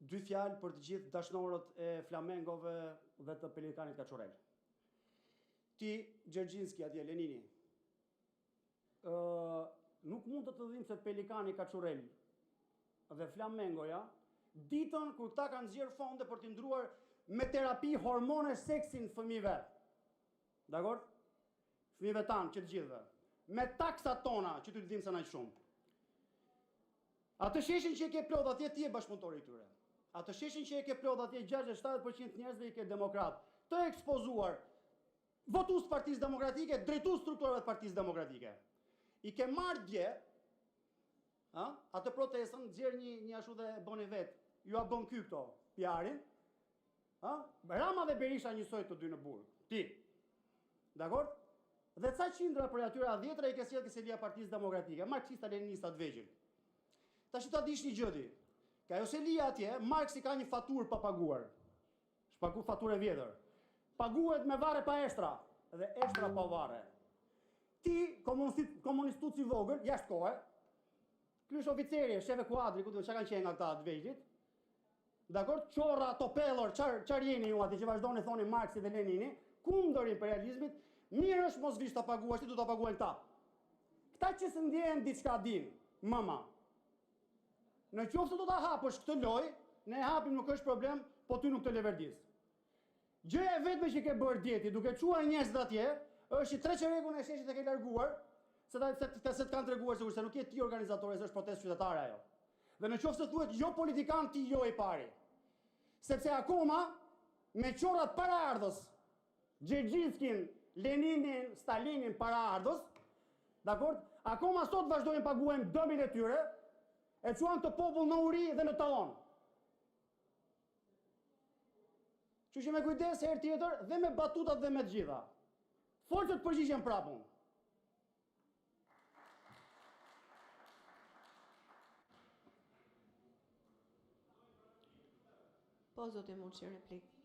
Dy fjalë për të gjithë dashnorët e Flamengove dhe të Pelikanit Kaçurrel. Ti, Xherxhinski atje, Lenini, ë nuk mund të të dhimbset Pelikani Kaçurrel dhe Flamengoja ditën kur këta kanë nxjerrë fonde për t'i ndruar me terapi hormone seksin fëmijëve. Dakord? Fëmijëve tanë, që të gjithëve. Me taksat tona që ty të dhimbsen aq shumë. Atë sheshin që e ke plot atje ti je bashkëpunëtori i tyre. Atë sheshin që e ke plot atje 60-70% të njerëzve i ke demokrat, të ekspozuar, votues të Partisë Demokratike, drejtues strukturave të Partisë Demokratike. I ke marrë dje, ë, atë protestën, nxjerr një një ashtu dhe e bëni vet. Jua bën ky këto, PR-in. Ë? Rama dhe Berisha njësoj të dy në burg. Ti. Dakord? Dhe ca qindra prej atyre a dhjetra i ke sjellë ke selia e Partisë Demokratike, marksista, leninista të vegjël. Tash ta dish një gjë ti. Ka ajo selia atje, Marksi ka një faturë pa paguar. Është pagu faturë e vjetër. Paguhet me varre pa eshtra dhe eshtra pa varre. Ti, komunistit, komunistuc i vogël, jashtë kohe, ky është oficeri, shefe kuadri, ku di unë çka kanë qenë nga këta të vegjlit. Dakord, qorra, topellor, çar çar jeni ju aty që vazhdoni thoni Marksi dhe Lenini kundër imperializmit, mirë është mos vish ta paguash ti, do ta paguajnë këta. Këta që s'ndjehen diçka din, mëma. Në qoftë se do ta hapësh këtë lojë, ne e hapim nuk është problem, po ty nuk të leverdis. Gjëja e vetme që ke bërë dje ti, duke çuar njerëzit atje, është që tre çerekun e sheshit e ke larguar, se ta se, se, se të kanë treguar sigurisht se nuk je ti organizatori, se është protestë qytetare ajo. Dhe në qoftë se thuhet jo politikan, ti jo i pari. Sepse akoma me qorrat paraardhës, Xherxhinskin, Leninin, Stalinin paraardhës, dakord? Akoma sot vazhdojmë paguajmë dëmin e tyre, e çuan këtë popull në uri dhe në tallon. Kështu që me kujdes herë tjetër dhe me batutat dhe me të gjitha. Fol që të përgjigjem prapë unë. Po, zoti Muçi, replikë.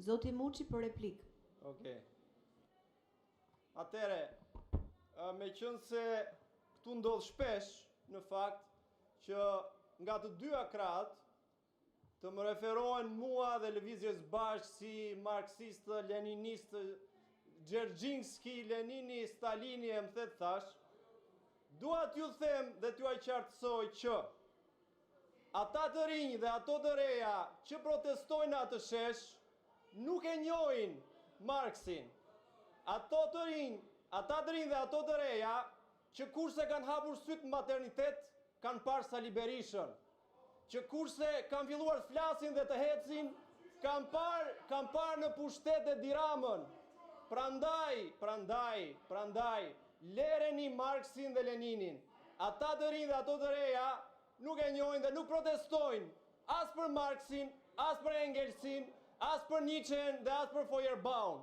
Zoti Muçi për replikë. Okej. Atëherë, meqenëse këtu ndodh shpesh, në fakt, që nga të dyja krahët të më referohen mua dhe lëvizjes bashkë si marksistë, leninistë, Xherxhinski, Lenini, Stalini e më the të thashë, dua t'ju them dhe t'jua qartësoj që ata të rinj dhe ato të reja që protestojnë në atë shesh, nuk e njohin Marksin. Ato të rinj, ata të rinj dhe ato të reja që kurse kanë hapur sytë në maternitet, kanë parë Sali Berishën. Që kurse kanë filluar të flasin dhe të ecin, kanë parë, kanë parë në pushtet Edi Ramën. Prandaj, prandaj, prandaj, lereni Marksin dhe Leninin. Ata të rinj dhe ato të reja nuk e njohin dhe nuk protestojnë as për Marksin, as për Engelsin, as për Nietzschen dhe as për Feuerbachun.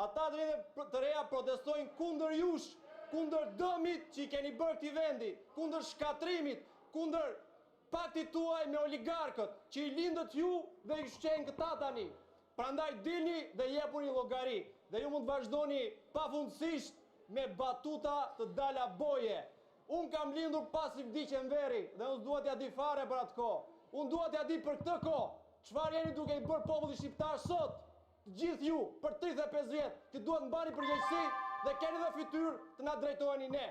Ata të rinj dhe të reja protestojnë kundër jush, kundër dëmit që i keni bërë këtij vendi, kundër shkatërrimit, kundër paktit tuaj me oligarkët, që i lindët ju dhe i ushqejnë këta tani. Prandaj dilni dhe jepuni llogari dhe ju mund të vazhdoni pafundësisht me batuta të dala boje. Unë kam lindur pasi vdiq Enveri dhe unë s'dua t'ia di fare për atë kohë. Unë dua t'ia di për këtë kohë. Çfarë jeni duke i bërë popullit shqiptar sot? Të gjithë ju, për 35 vjet, që duhet mbani përgjegjësi dhe keni dhe fytyrë të na drejtoheni ne.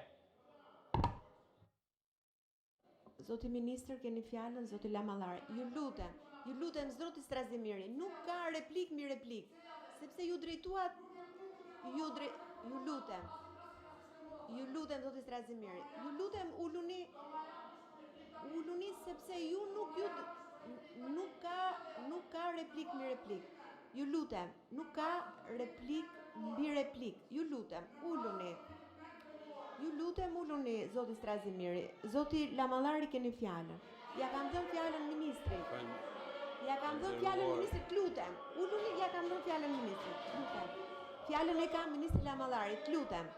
Zoti ministër, keni fjalën, zoti Lamallari. Ju lutem, ju lutem zoti Strazimiri, nuk ka replikë mbi replikë, sepse ju drejtuat ju dre, ju lutem. Ju lutem zoti Strazimiri, ju lutem uluni uluni sepse ju nuk ju nuk ka nuk ka replikë mbi replikë. Ju lutem, nuk ka replikë mbi replikë. Ju lutem, uluni. Ju lutem uluni zoti Strazimiri. Zoti Lamallari keni fjalën. Ia kam dhënë fjalën ministrit. Ia kam dhënë fjalën ministrit, të lutem. Uluni, ia kam dhënë fjalën ministrit, të lutem. Fjalën e ka ministri Lamallari, të lutem.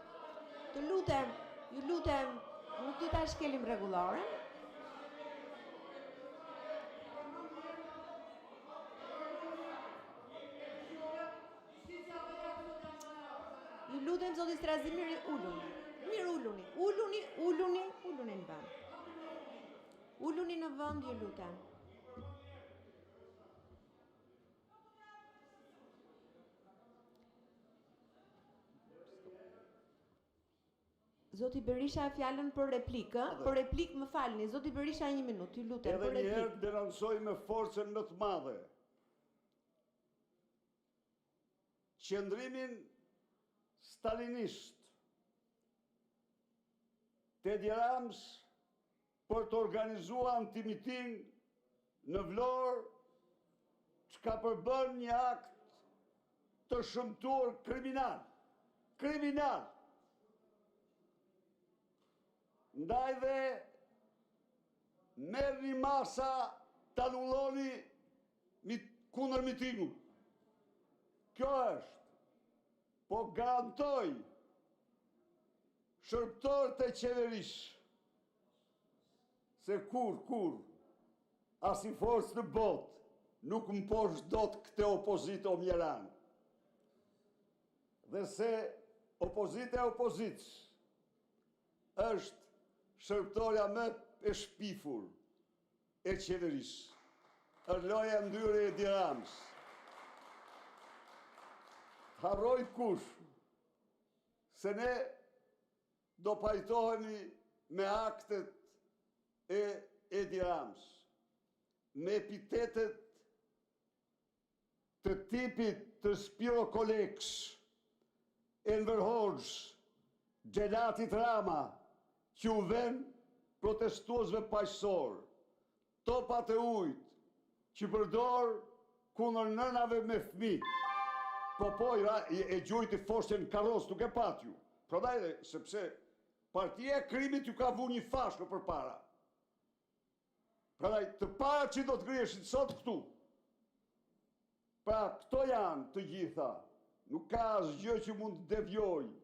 Të lutem, ju lutem, nuk do ta shkelim rregulloren. Ju lutem zoti Strazimiri, uluni. Mirë uluni. Uluni, uluni, uluni në vend. Uluni në vend, ju lutem. Zoti Berisha fjalën për replikë, për replikë më falni, zoti Berisha një minutë, ju lutem për replikë. Edhe një herë denoncoj me forcën më të madhe. Qëndrimin stalinist të Edi Ramës për të organizuar antimiting në Vlorë, çka përbën një akt të shëmtuar kriminal. Kriminal! Ndaj dhe merrni masa të anulloni kundërmitingun. Kjo është. Po garantoj shërbëtorët e qeverisë se kurrë, kurrë, asnjë forcë në botë nuk mposht dot këtë opozitë o mjeranë. Dhe se opozita e opozitës është shërbëtorja më e shpifur e qeverisë. Është loja e ndyrë e Edi Ramës. Harrojë kush se ne do pajtohemi me aktet e Edi Ramës, me epitetet të tipit të Spiro Kolekës, Enver Hoxhës, xhelatit Rama, që u vënë protestuesve paqësorë, topat e ujit që përdor kundër nënave me fëmijë. Po po, e gjujti foshnjën në karrocë, nuk e patë ju. Prandaj dhe, sepse partia e krimit ju ka vu një fasho përpara. Prandaj të parat që do të ngriheshin sot këtu. Pra këto janë të gjitha. Nuk ka asgjë që mund të devijojë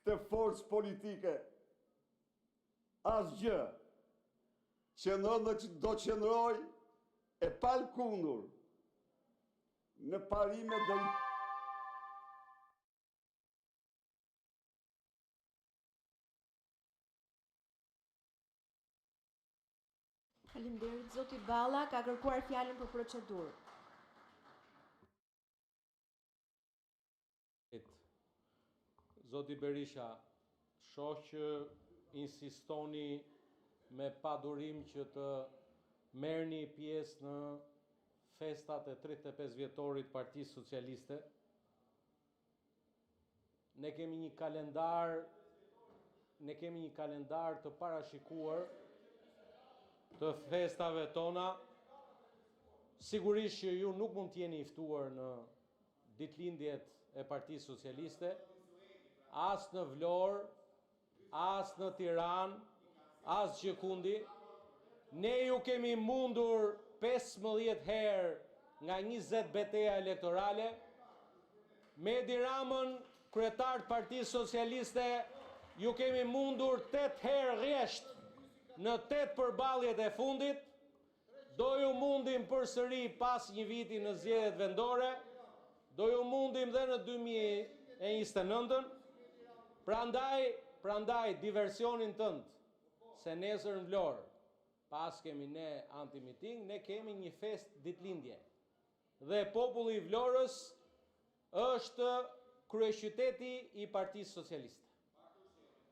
këtë forcë politike. Asgjë. Qëndron dhe do qëndrojë e palëkundur në parime dhe Faleminderit. Zoti Balla ka kërkuar fjalën për procedurë. Zoti Berisha, shoh që insistoni me padurim që të merrni pjesë në festat e 35 vjetorit Partisë Socialiste. Ne kemi një kalendar, ne kemi një kalendar të parashikuar të festave tona. Sigurisht që ju nuk mund të jeni i ftuar në ditëlindjet e Partisë Socialiste, as në Vlorë, as në Tiranë, as gjëkundi. Ne ju kemi mundur 15 herë nga 20 beteja elektorale. Me Edi Ramën, kryetar të Partisë Socialiste, ju kemi mundur 8 herë rresht në 8 përballjet e fundit. Do ju mundim përsëri pas një viti në zgjedhjet vendore, do ju mundim dhe në 2029-ën. Prandaj, prandaj diversionin tënd se nesër në Vlorë paskemi ne antimiting, ne kemi një festë ditëlindje. Dhe populli i Vlorës është kryeqyteti i Partisë Socialiste.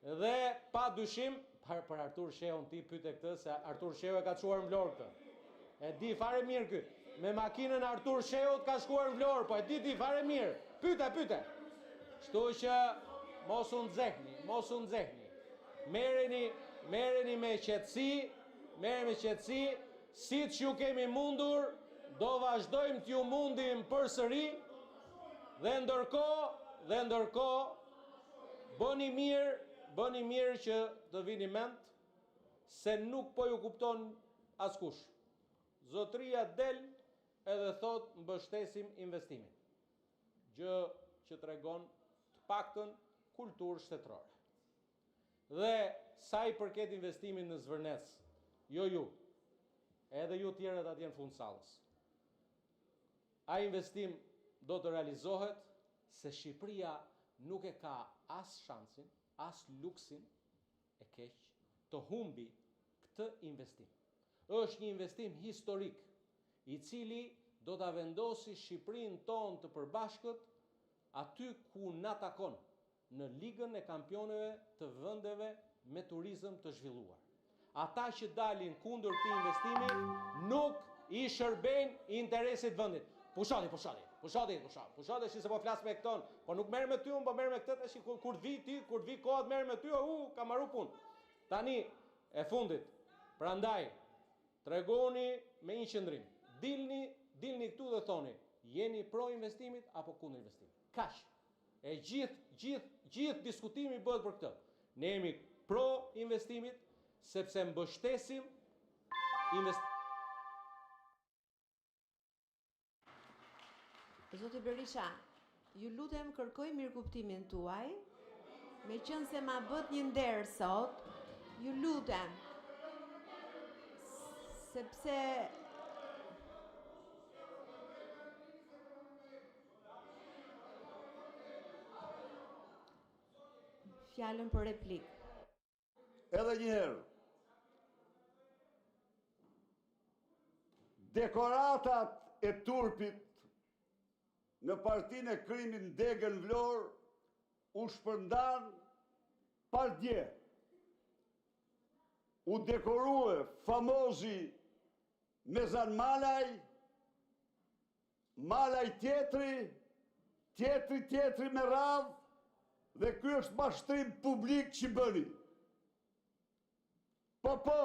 Dhe pa dyshim, për, për Artur Shehun ti pyete këtë se Artur Shehu e ka çuar në Vlorë këtë. E di fare mirë ky. Me makinën Artur Shehut ka shkuar në Vlorë, po e di ti fare mirë. Pyete, pyete. Kështu që mos u nxehni, mos u nxehni. Merreni, merreni me qetësi, merreni me qetësi, siç ju kemi mundur, do vazhdojmë t'ju mundim përsëri dhe ndërkohë, dhe ndërkohë Bëni mirë, bëni mirë që të vini mend se nuk po ju kupton Askush. Zotëria del edhe thotë mbështesim investimin. Gjë që tregon të paktën kulturë shtetërore. Dhe sa i përket investimit në Zvërnec, jo ju, edhe ju tjerët atje në fund sallës. Ai investim do të realizohet se Shqipëria nuk e ka as shansin, as luksin e keq të humbi këtë investim. Është një investim historik, i cili do ta vendosi Shqipërinë tonë të përbashkët aty ku na takon, në Ligën e Kampioneve të vendeve me turizëm të zhvilluar. Ata që dalin kundër këtij investimi nuk i shërbejnë interesit të vendit. Pushoti, pushoti, pushoti, pushoti, pushoti tashi se po flas me këton, po nuk merrem me ty unë, po merrem me këtë tash kur kur të vi ti, kur të vi koha të merrem me ty, u ka mbaru punë. Tani e fundit. Prandaj tregoni me një qëndrim. Dilni, dilni këtu dhe thoni, jeni pro investimit apo kundër investimit. Kaq. E gjithë, gjithë, gjithë diskutimi bëhet për këtë. Ne jemi pro investimit, sepse mbështesim invest... Zoti Berisha, ju lutem kërkoj mirëkuptimin tuaj, meqenëse ma bëtë një nder sot, ju lutem, sepse Fjalën për replikë. Edhe një herë. Dekoratat e turpit në partinë e krimit në degën Vlorë u shpërndanë pardje. U dekorue famozi Mezan Malaj, Malaj tjetri, tjetri, tjetri me radhë, dhe ky është mashtrim publik që bëni. Po, po,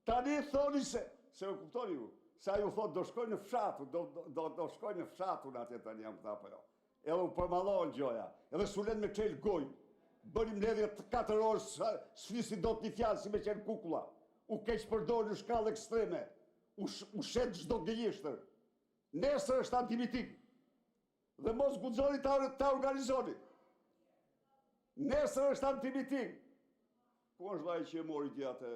tani thoni se, se e kuptoni ju, se ai u thotë do shkoj në fshat, do, do, do, do shkoj në fshat unë atje tani jam këta apo jo. Edhe u përmallohen gjoja, edhe s'u lënë me çel gojë. Bëni mbledhje të 4 orë, s'flisni dot një fjalë si me qenë kukulla. U keqpërdor në shkallë ekstreme, u, u shet çdo gënjeshtër. Nesër është antimiting. Dhe mos guxoni ta, ta organizoni. Nesër është antimiting. Ku është dhe ai që e mori dje atë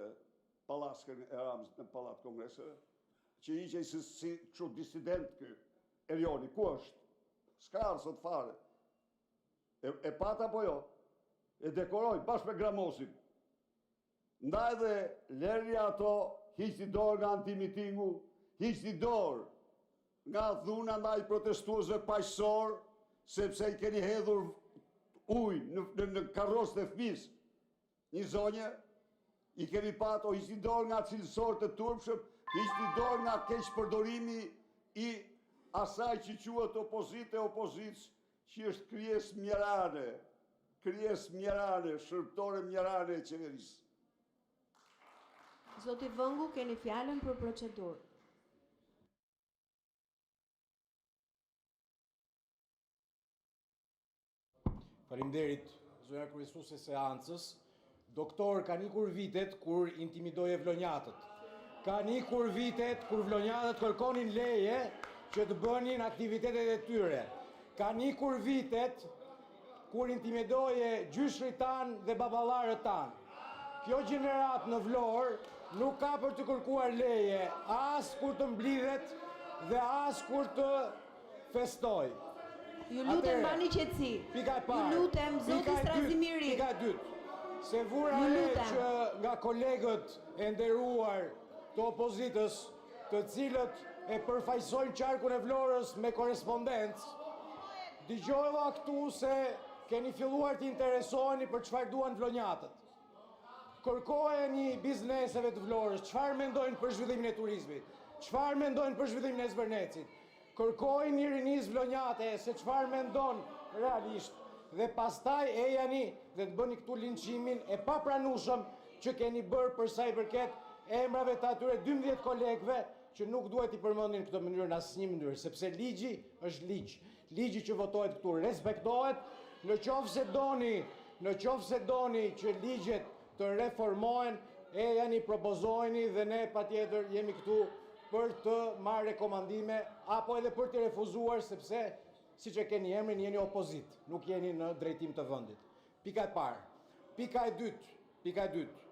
pallaskën e Ramës në Pallat Kongreseve? Që hiqej si, si kështu disident ky, Erioni, ku është? S'ka ardhë sot fare. E, e pat apo jo? E dekoroi bashkë me Gramozin. Ndaj dhe lërni ato, hiqni dorë nga antimitingu, hiqni dorë nga dhuna ndaj protestuesve paqësor, sepse i keni hedhur ujë në, në, në karrocën e fëmijës. Një zonje, i kemi pa ato, hiqni dorë nga cilësorët e turpshëm, hiqni dorë nga keqpërdorimi i asaj që quhet opozitë e opozitës, që është krijesë mjerane, krijesë mjerane, shërbëtore mjerane e qeverisë. Zoti Vëngu, keni fjalën për procedurë. Faleminderit, zonja kryesuese e seancës. Doktor, kanë ikur vitet kur intimidoje vlonjatët. Kanë ikur vitet kur vlonjatët kërkonin leje që të bënin aktivitetet e tyre. Kanë ikur vitet kur intimidoje gjyshrit tanë dhe baballarët tanë. Kjo gjeneratë në Vlorë nuk ka për të kërkuar leje as kur të mblidhet dhe as kur të festojë. Ju lutem mbani qetësi. Pika e parë. Ju lutem zoti Strazimiri. Pika e dytë. Se vura re që nga kolegët e nderuar të opozitës, të cilët e përfaqësojnë qarkun e Vlorës me korrespondencë, dëgjova këtu se keni filluar të interesoheni për çfarë duan vlonjatët. Kërkojeni bizneseve të Vlorës, çfarë mendojnë për zhvillimin e turizmit, çfarë mendojnë për zhvillimin e Zvërnecit. Kërkojini rinisë vlonjate se çfarë mendon realisht dhe pastaj ejani dhe të bëni këtu linçimin e papranueshëm që keni bërë për sa i përket emrave të atyre 12 kolegëve që nuk duhet t'i përmendin në këtë mënyrë në asnjë mënyrë, sepse ligji është ligj. Ligji që votohet këtu respektohet, në qoftë se doni, në qoftë se doni që ligjet të reformohen, Ejani, propozojeni dhe ne patjetër jemi këtu për të marrë rekomandime apo edhe për t'i refuzuar sepse siç e keni emrin jeni opozitë, nuk jeni në drejtim të vendit. Pika e parë. Pika e dytë, pika e dytë.